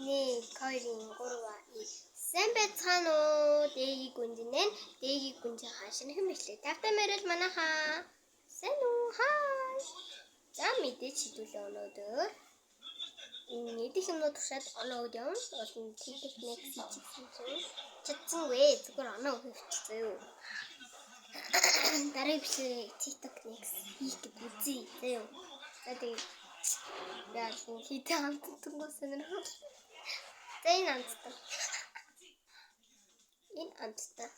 1 2 3 4. Сайн байцгаана уу? Дэгийг гүнжинэн, Дэгийг гүнжин хаашин хэмэрлээ. Тавтай морил манайхаа. Сайн уу? Хай. За мэдээж хідүүлээ өнөөдөр. Нэгдэх юмнууд туршаад оноо өгд юм. Олон TikTok next хийчихсэн чинь чадсангүй. Зүгээр оноо өгөх хэвчээ юу. Дараагийн бичлэг TikTok next хийх гэж үзье. Зөө юу. За тэгээд яа хийтэй хамттангуу сонирхол. За энэ амттай. Энэ амттай.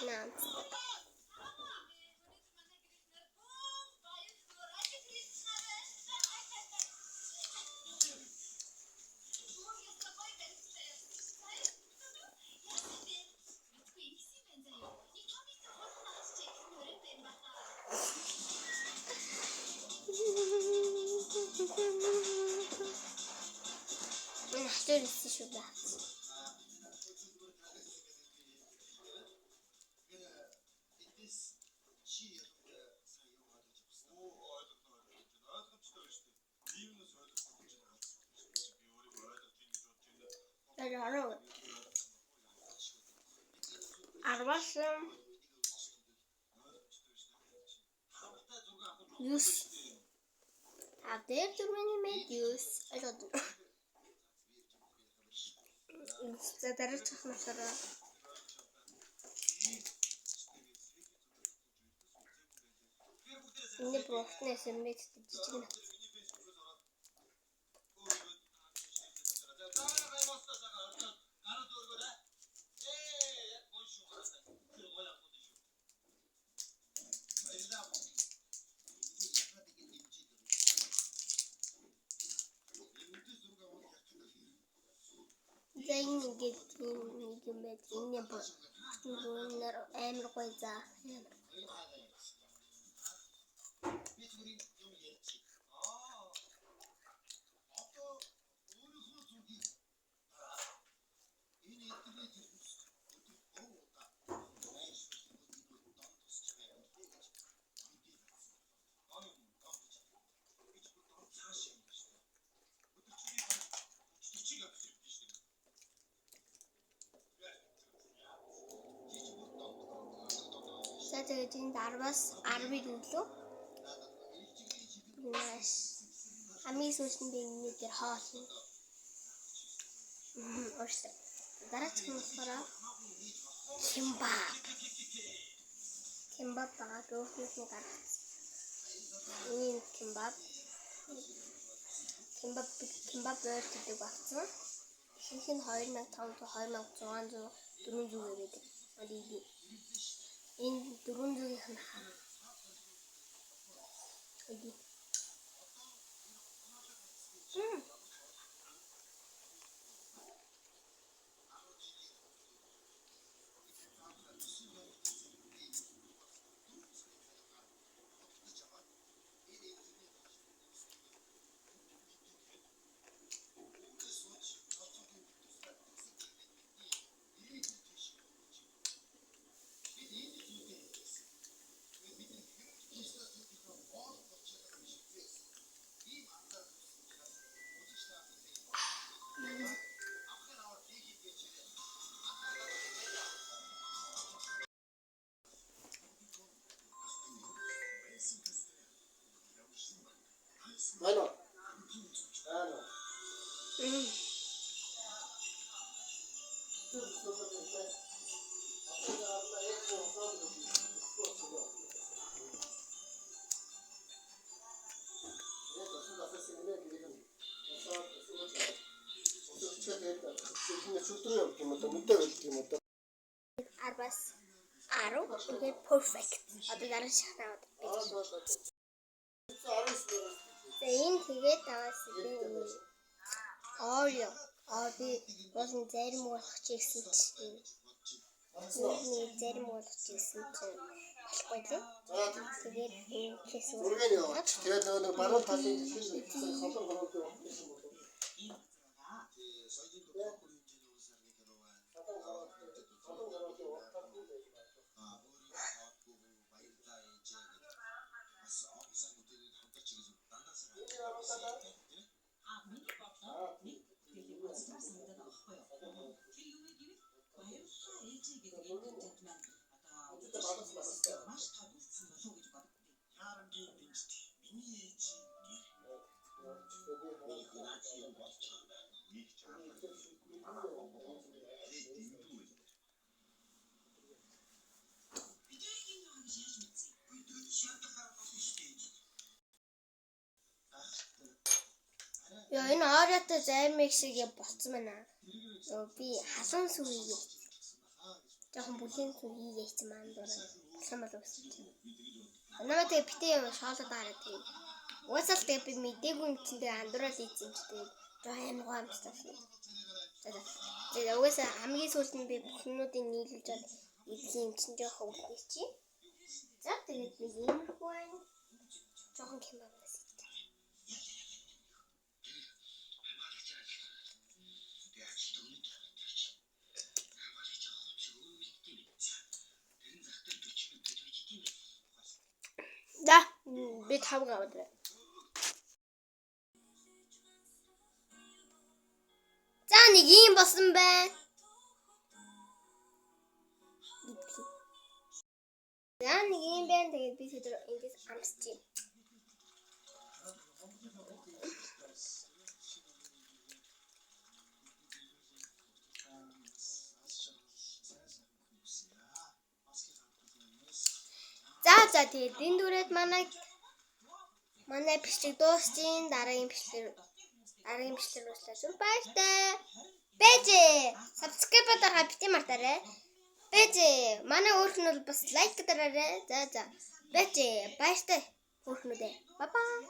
Энэ амттай. Энэ хатуур ирсэн шүү дээ. Тэр ороо. Арваас 9. Тав дээр дөрөв нэмээд 9. Ойлгоод. За дараачих нь болохоор энэ бүртнээс юмэд жижиг нь. За энэ ингээд ийм нэг юм байд. Энэ бүр амар гоё за. Амар. За тэгээд энд 10-аас 10-ыг өглөө. Маш хамгийн сүүлд нь би энэ дээр хоол хийнэ. Уурсан. Дараачих нь болохоор кимбаб. Кимбаб байгаа гөөхнөөс нь гаргацсан. Энэ кимбаб. Кимбаб кимбаб ойр гэдэг болсон. Ихэнх нь 2500 2600 400 байдаг. Энэ 400-ийнх нь хаа. Ano? Ano? Арваас 10 тэгээд perfect. Одоо дараа шахнаа аваад. За энэ тэгээд аваас би Oreo. Аа би уул нь зарим болох чи гэсэн чинь. Нэг зарим болох чи гэсэн чинь болохгүй лээ. Тэгээд энэ хийсэн. Зургийг яваач. Тэгээд нөгөө нэг баруун талын жишээ холон хороотой болсон болов. Яа, энэ Oreo-той займыг шиг юм болцсон байна. Йоо, би халуун сүү хийе. Жохон бүлийн сүү хийе гэсэн маань дураа. Болох юм болов гэсэн чинь. Намайг тэгээ битээ юм шоолоод хараад тэгээ. Угаасаа л тэгээ би мдээгүй юм чинь тэгээ андуурал ийцэн чи тэгээ жохон амар гоо амстай болсон. За за. Тэгээ угаасаа хамгийн сүүлд нь би бүхнүүдийг нийлүүлж чад идэх юм чинь жохон үлдээ чи. За, тэгээд нэг иймэрхүү байна. Жохон кебабнаас идэх. За, би тавг аваад. За, нэг ийм болсон байна. За, нэг ийм байна. Тэгээд би тэд эндээс амсчих. За за, тэгээд энэ дүрээд манай бичлэг дуусчин. Дараагийн бичлэг уучлаа. Баяртай. Бэжэ. Subscribe дарахаа бити мартаарай. Бэжэ. Манай өөрх нь бол бас like дараарай. За за. Бэжэ. Баяртай. Хөөрхнүүдээ. Bye bye.